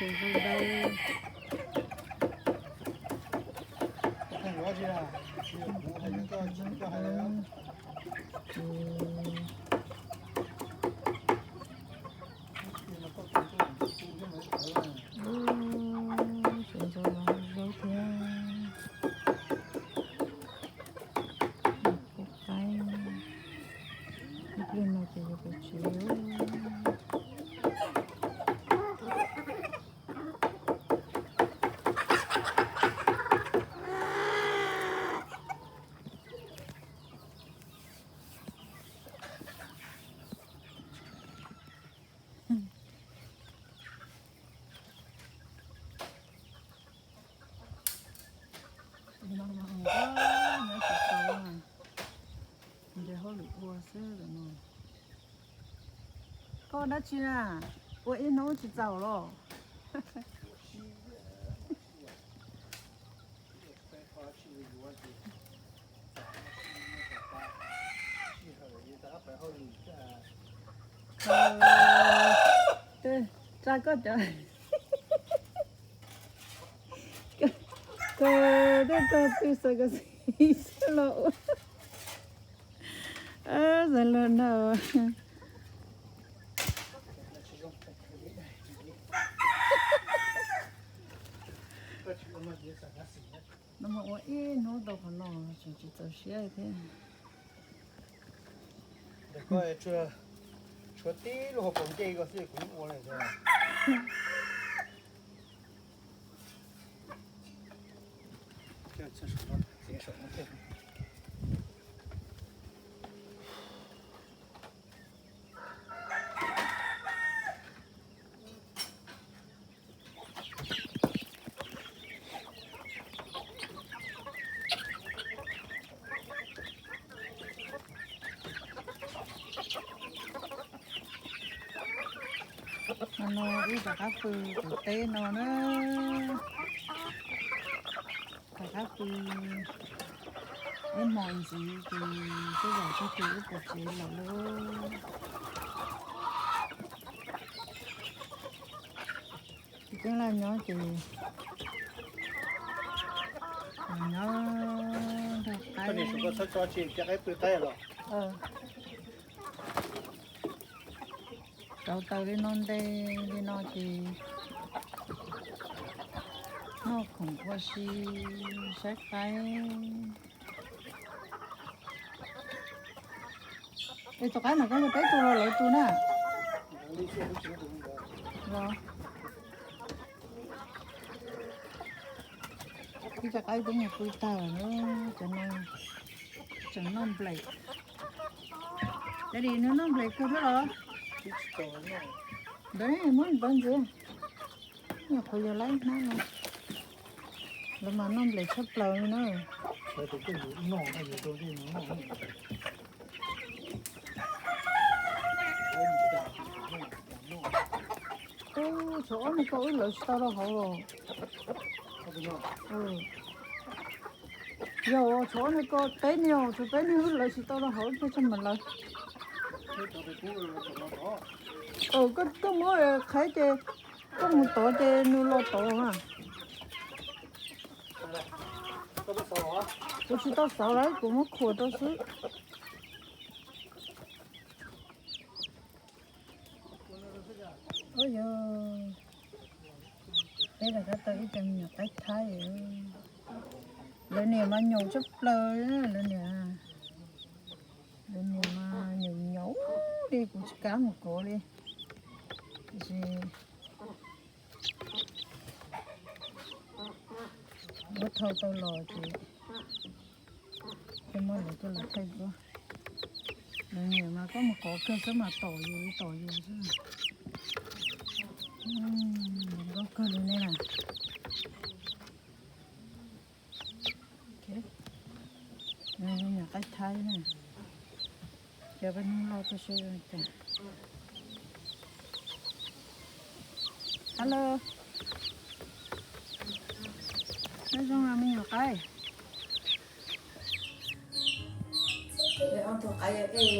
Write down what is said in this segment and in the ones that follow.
Zoo dawb. Sawv ntxov los zaub thiab. Pub qaib. Ib pliag no ces yuav pais tsev. Nyob tsis tau, nce hauj lwm ua xwb no. Koj dab tsi na? Ua ib hnub tsis txaus los? Tsa koj cov, koj tej tog twg xav kom xav los ua. Xav los na. No mas ua ib hnub tau qhov no tseem tsis txaus siab thiab. Tshuav tib lub hauv paus ncej ko xwb kuv yeej ua li. No no wb rov qab pw tom teb no na. Rov qab pw ib hmos ntxiv ces tej zaum tag kis wb pais tsev lawm lauj. Tsis ceeb laj nyob ces nyob nrog qaib. Rauv taws li no ntej li no ces noj khoom ua si saib qaib. Es tus qaib no koj yog peb tus los lawv tus na? Los, ib co qaib peb nyuag pw tag lawm, cov no tseem noj nplaim. Daddy, nws noj nplaim kawg thiab los? Ntawd muab nws pov ntxiv. Nyuam qhuav yog laib hnab no. Lawv mas noj nplaim tshaj plaws li na. Ub, tshuav ob niag ko wb lawv tsis tau rau hauv los. Yog tshuav ob niag ko peb niag, tshuav peb niag wb lawv tsis tau rau hauv, peb tsaj mam lawv. Koj muab qhaiv ces koj mus tod ces nws los tod na. Kuv tsis tau xauv lawm, kuv muab khuam rau xwb. Ua yog peb rov qab tau ib co me nyuam qaib thaib. Lawv niam mas nyaum tshaj plaws, lawv niam, lawv niam mas nyaum nyaum li, kuv tsis kam mus kov li. Tiam sis muab thau tau los ces thiaj muab lawv coj los thaij duab. Lawv niam mas koj mus kov kawg xwb mas tom yus li tom yus xwb. Zoo nkauj kawg li ne. Nyuam qaib thaib na. Cov peb hnub loj tuaj saib zoo cas. Hello. Nyob zoo me nyuam qaib. Ob tug qaib ej,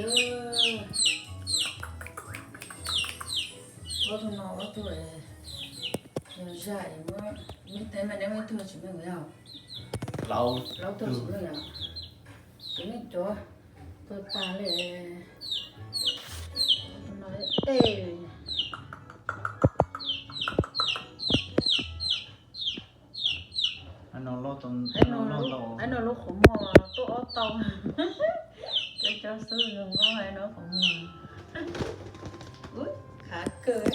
ob tug no ob tug. Yog zaj es muab, neb teeb mas neb muab ib tug tsis meej yog? Plaub tug tsis meej yog? Tsis meej cov tuag tag li. Tus no ej. Aib no lub qhov muag tuaj ob tau. Cov cov xwb zoo nkauj aib no qhov muag. Ub, khav kawg.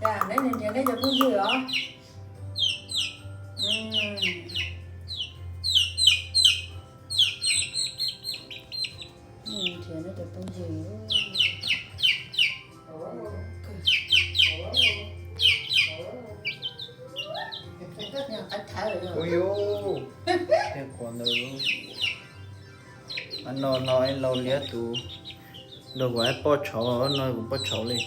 Yam neb nrhiav neb cov phooj ywg os. Neb nrhiav neb cov phooj ywg. Ub yus, tej qhov ntawd, aib no no aib laus liab tus, nrog kuv aib poj tshauv, no kuv poj tshauv li.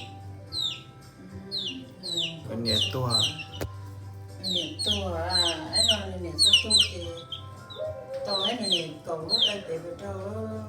Kuv niam tuag. Niam tuag, aib no nws niam txoj tuag ces tau aib nws niam kaum lub qe pem pem rau.